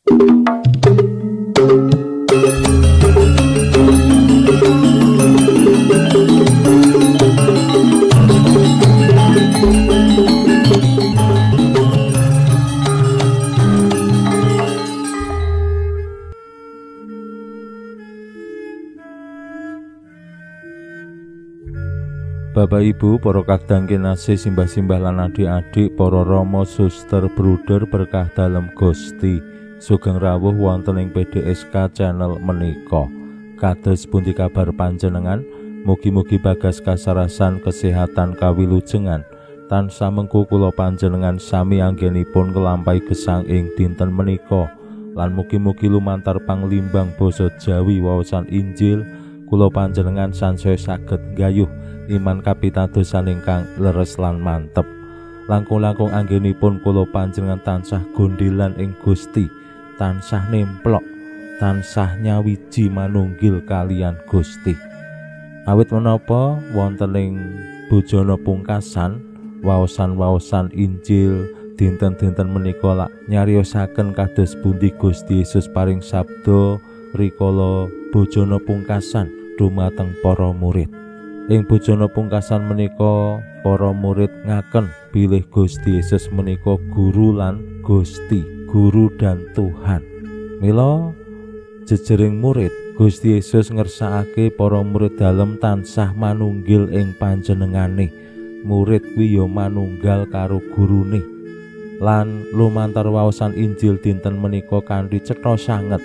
Bapak Ibu, para kadang kinasih, simbah-simbah lan adik-adik, para rama, suster, bruder berkah dalem Gusti. Sugeng rawuh wonten ing PDSK channel menika. Kados pundi kabar panjenengan? Mugi-mugi bagas kasarasan kesehatan kawilujengan. Tansah mengku kula panjenengan sami anggenipun nglampahi gesang ing dinten menika. Lan mugi-mugi lumantar panglimbang basa Jawi waosan Injil kula panjenengan sansaya saged nggayuh iman kapitadosan ingkang leres lan mantep. Langkung-langkung anggenipun kula panjenengan tansah gondelan ing Gusti, tansah nemplok, tansah nyawiji manunggil kalian Gusti. Awit menapa wonten ing bojana pungkasan waosan-waosan Injil dinten-dinten menika lak nyariosaken kados pundi Gusti Yesus paring sabda rikala bojana pungkasan dumateng para murid. Ing bojana pungkasan menika para murid ngaken bilih Gusti Yesus menika guru lan Gusti, guru dan Tuhan. Mila jejering murid Gusti Yesus ngersakake para murid dalem tansah manunggil ing panjenengane. Murid kuwi ya manunggal karo gurune. Lan lumantar waosan Injil dinten menika kanthi cetha sanget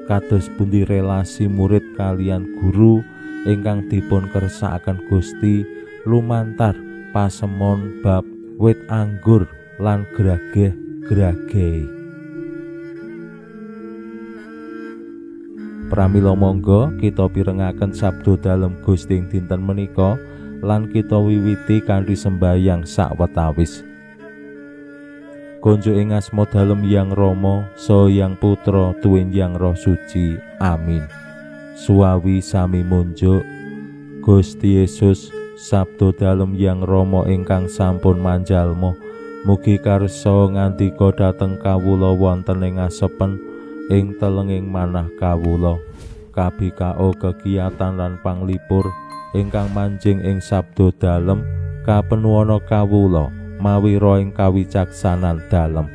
kados pundi relasi murid kalian guru ingkang dipun kersakaken Gusti lumantar pasemon bab wit anggur lan grageh-grageh. Pramila monggo kita pirengaken sabda dalem Gusti ing dinten menika lan kita wiwiti kanthi sembayang sawetawis. Konjuk ing asma dalem Yang Rama, saha Yang Putra, tuwin Yang Roh Suci. Amin. Suwawi sami munjuk Gusti Yesus sabda dalem Yang Rama ingkang sampun manjalma, mugi karsa ngandika dhateng kawula wonten ing asepen ing telenging manah kawula. Kabikao kegiatan lan panglipur ingkang manjing ing sabda dalem kapenuwana kawula mawi roh ing kawicaksanan dalem.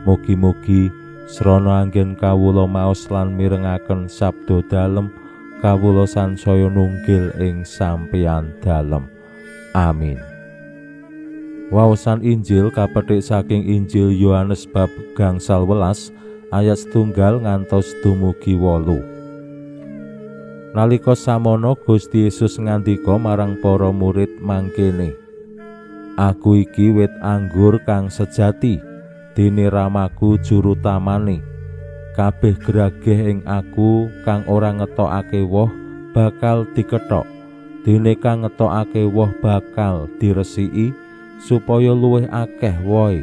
Mugi-mugi srana anggen kawula maos lan mirengaken sabda dalem, kawula sansaya nunggil ing sampeyan dalem. Amin. Waosan Injil kapethik saking Injil Yohanes bab 18 ayat 1 ngantos dumugi 8. Nalika samono Gusti Yesus ngandika marang para murid mangkene, Aku iki wit anggur kang sejati, dene ramaku juru tamane. Kabeh grageh ing aku kang ora ngetokake woh bakal dikethok, dene kang ngetokake woh bakal diresiki supaya luwih akeh wohe.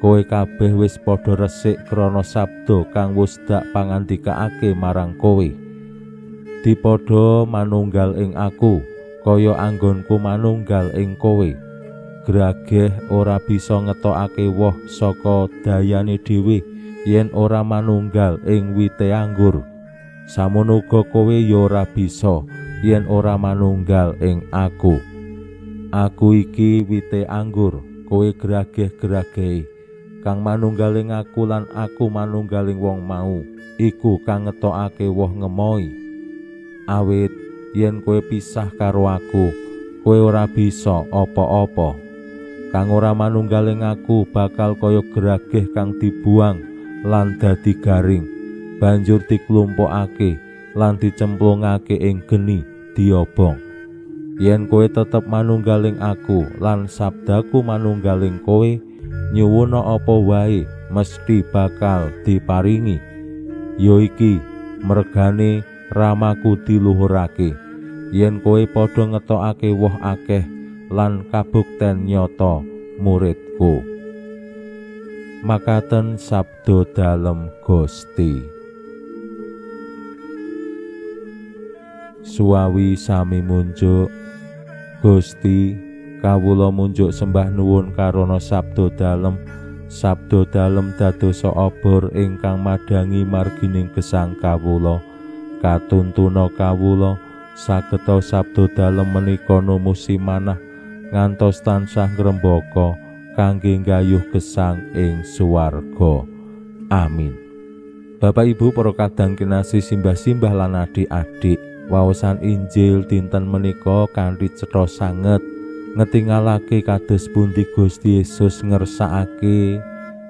Kowe kabeh wis padha resik krana sabda kang wis dak pangandikaake marang kowe. Dipadha manunggal ing aku, kaya anggonku manunggal ing kowe. Grageh ora bisa ngetokake woh saka dayane dhewe yen ora manunggal ing wite anggur. Samono uga kowe ya ora bisa yen ora manunggal ing aku. Aku iki wite anggur, kowe grageh-gragehe. Kang manunggal ing aku lan aku manunggal ing wong mau, iku kang ngetokake woh ngemoi. Awit yen kowe pisah karo aku, kowe ora bisa apa-apa. Kang ora manunggal ing aku bakal kaya grageh kang dibuang lan dadi garing, banjur diklumpukake lan dicemplungake ing geni diobong. Yen kowe tetep manunggal ing aku lan sabdaku manunggal ing kowe, nyuwuna apa wae mesti bakal diparingi. Ya iki mergane ramaku diluhurake, yen kowe padha ngetokake woh akeh lan kabukten nyata muridku. Makaten sabda dalem Gusti. Suwawi sami munjuk. Gusti, kawula munjuk sembah nuwun karana sabda dalem Sabda dalem dadosa obor ingkang madhangi margining gesang kawula. Katuntuna kawula sageta sabda dalem menika numusi manah ngantos tansah ngrembaka kangge nggayuh gesang ing swarga. Amin. Bapak Ibu para kadang kinasih, simbah-simbah lan adik-adik, waosan Injil dinten menika kanthi cetha sanget ngetingalake kados pundi Gusti Yesus ngersakake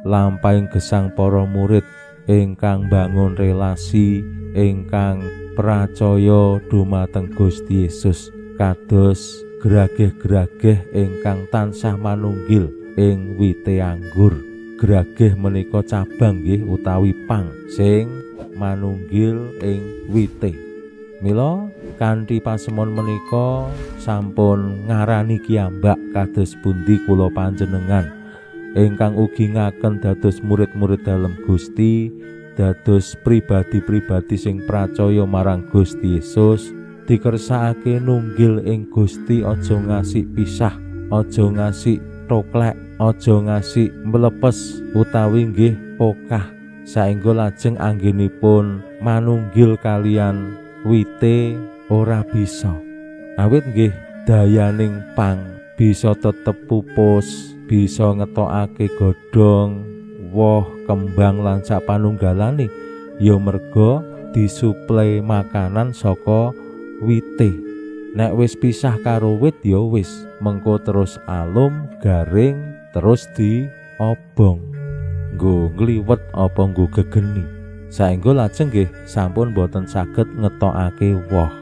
lampahing gesang para murid ingkang bangun relasi ingkang pracaya dumateng Gusti Yesus kados grageh-grageh ingkang tansah manunggil ing wite anggur. Grageh menika cabang nggih utawi pang sing manunggil ing wite. Mila kanthi pasemon menika sampun ngarani kiyambak kados pundi kula panjenengan ingkang ugi ngaken dados murid-murid dalem Gusti, dados pribadi-pribadi sing pracaya marang Gusti Yesus, dikersakake nunggil ing Gusti, aja ngasih pisah, aja ngasih toklek, aja ngasih mlepes utawi nggih pokah, saengga lajeng anggenipun manunggil kalian wite ora bisa. Awit nggih dayaning pang bisa tetep pupus, bisa ngetokake godhong, woh, kembang lan sapanunggalane ya merga disuplai makanan saka wite. Nek wis pisah karo wit ya wis, mengko terus alum, garing, terus diobong. Nggo ngliwet apa nggo gegeni. Saengga lajeng nggih sampun boten saged ngetokake woh.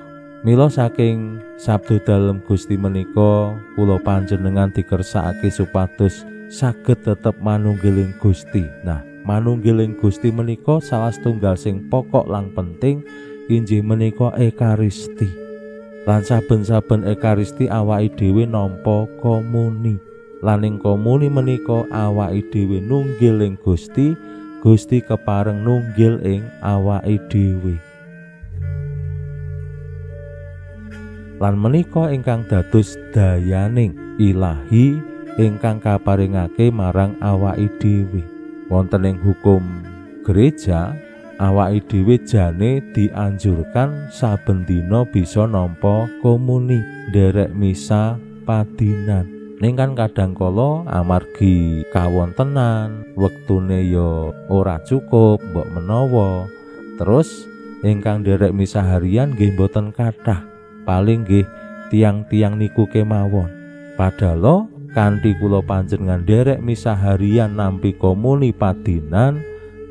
Mila saking sabda dalem Gusti menika kula panjenengan dikersakake supados saged tetep manunggiling Gusti. Nah, manunggiling Gusti menika salah setunggal sing pokok lan penting inggih menika Ekaristi. Lan saben-saben Ekaristi awake dhewe nampa komuni. Lan ing komuni menika awake dhewe nunggil ing Gusti, Gusti kepareng nunggil ing awake dhewe. Lan menika ingkang dados dayaning ilahi ingkang kaparingake marang awake dhewe. Wonten ing hukum gereja, awake dhewe jane dianjurkan saben dina bisa nampa komuni, nderek misa padinan. Ning kan kadang kala amargi kawontenan, wektune ya ora cukup mbok menawa. Terus ingkang nderek misa harian nggih mboten kathah, paling nggih tiang-tiang niku kemawon. Padahal kanthi kula panjenengan nderek misa harian nampi komuni padinan,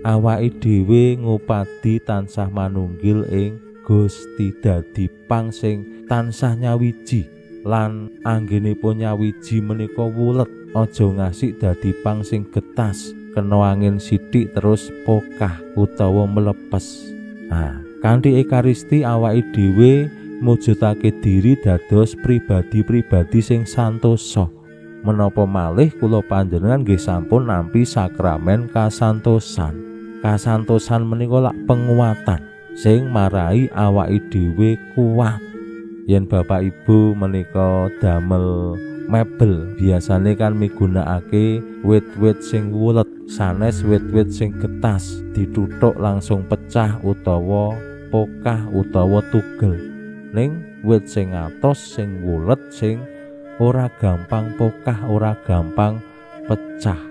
awake dhewe ngupadi tansah manunggil ing Gusti, dadi pang sing tansah nyawiji. Lan anggenipun nyawiji menika wulet, aja ngasik dadi pang sing getas, kena angin sithik terus pokah utawa melepes. Nah, kanthi Ekaristi awake dhewe mujudake diri dados pribadi-pribadi sing santosa. Menapa malih kula panjenengan nggih sampun nampi sakramen kasantosan. Kasantosan menika lak penguatan sing marai awake dhewe kuat. Yen bapak ibu menika damel mebel, biasane kan migunakake wit-wit sing wulet, sanes wit-wit sing getas, dituthuk langsung pecah utawa pokah utawa tugel. Ning wit sing atos, sing wulet, sing ora gampang pokah, ora gampang pecah.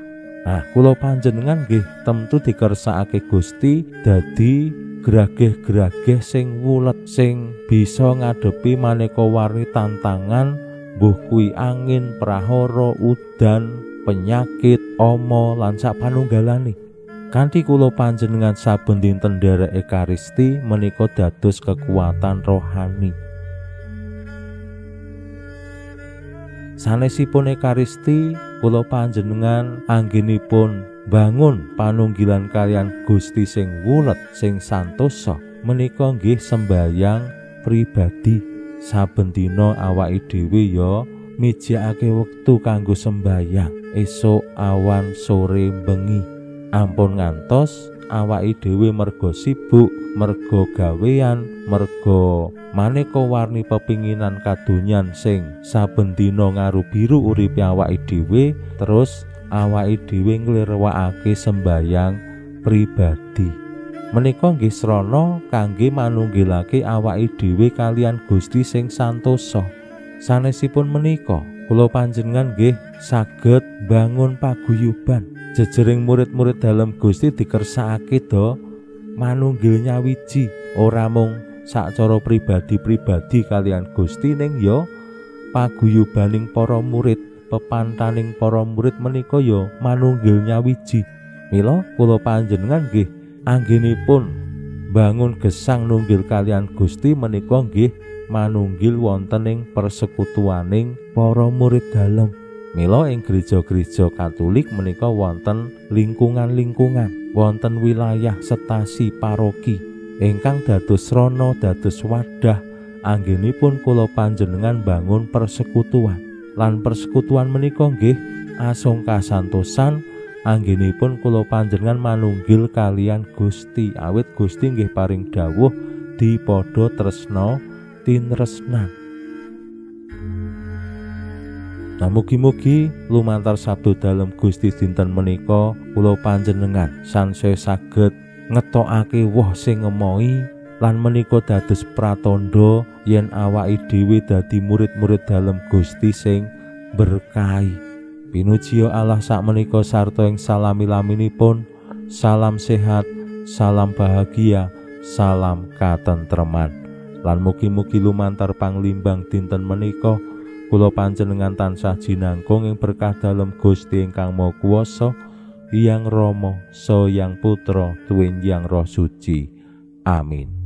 Nah, kula panjenengan nggih temtu dikersakake Gusti dadi grageh-grageh sing wulet, sing bisa ngadepi maneka warni tantangan, mbuh kuwi angin, prahara, udan, penyakit, ama lan sapanunggalane. Kanthi kula panjenengan saben dinten nderek Ekaristi menika dados kekuatan rohani. Sanesipun Ekaristi kula panjenengan anggenipun bangun panunggilan kalian Gusti sing wulet, sing santosa menika nggih sembayang pribadi. Saben dina awake dhewe ya mijakake wektu kanggo sembayang, esuk, awan, sore, bengi. Ampun ngantos awake dhewe merga sibuk, merga gawean, merga maneka warni pepinginan kadonyan sing saben dina ngaru biru uripe awake dhewe, terus awake dhewe nglirwakake sembayang pribadi. Menika nggih srana kangge manunggilake awake dhewe kalian Gusti sing santosa. Sanesipun menika kula panjenengan nggih saged bangun paguyuban. Jejering murid-murid dalem Gusti dikersakake do manunggil nyawiji, ora mung sacara pribadi-pribadi kalian Gusti ning ya paguyubaning para murid, pepantaning para murid menika ya manunggil nyawiji. Mila kula panjenengan nggih anggenipun bangun gesang nunggil kalian Gusti menika nggih manunggil wonten ing persekutuaning para murid dalem. Mila ing gereja-gereja Katolik menika wonten lingkungan-lingkungan, wonten wilayah stasi paroki ingkang dados srana, dados wadah anggenipun kula panjenengan bangun persekutuan. Lan persekutuan menika nggih asong kasantosan anggenipun kula panjenengan manunggil kalian Gusti, awit Gusti nggih paring dawuh dipadha tresna tinresnan. Nah, mugi-mugi lumantar sabda dalem Gusti dinten menika kula panjenengan sansaya saged ngetokake woh sing ngemohi lan menika dados pratandha yen awake dhewe dadi murid-murid dalem Gusti sing berkahi. Pinuji Allah sakmenika sarta ing salami-laminipun. Salam sehat, salam bahagia, salam katentreman. Lan mugi-mugi lumantar panglimbang dinten menika kula panjenengan tansah jinangkung ing berkah dalem Gusti ingkang Maha Kuwasa, Hyang Rama, Saha Hyang Putra, tuwin Hyang Roh Suci. Amin.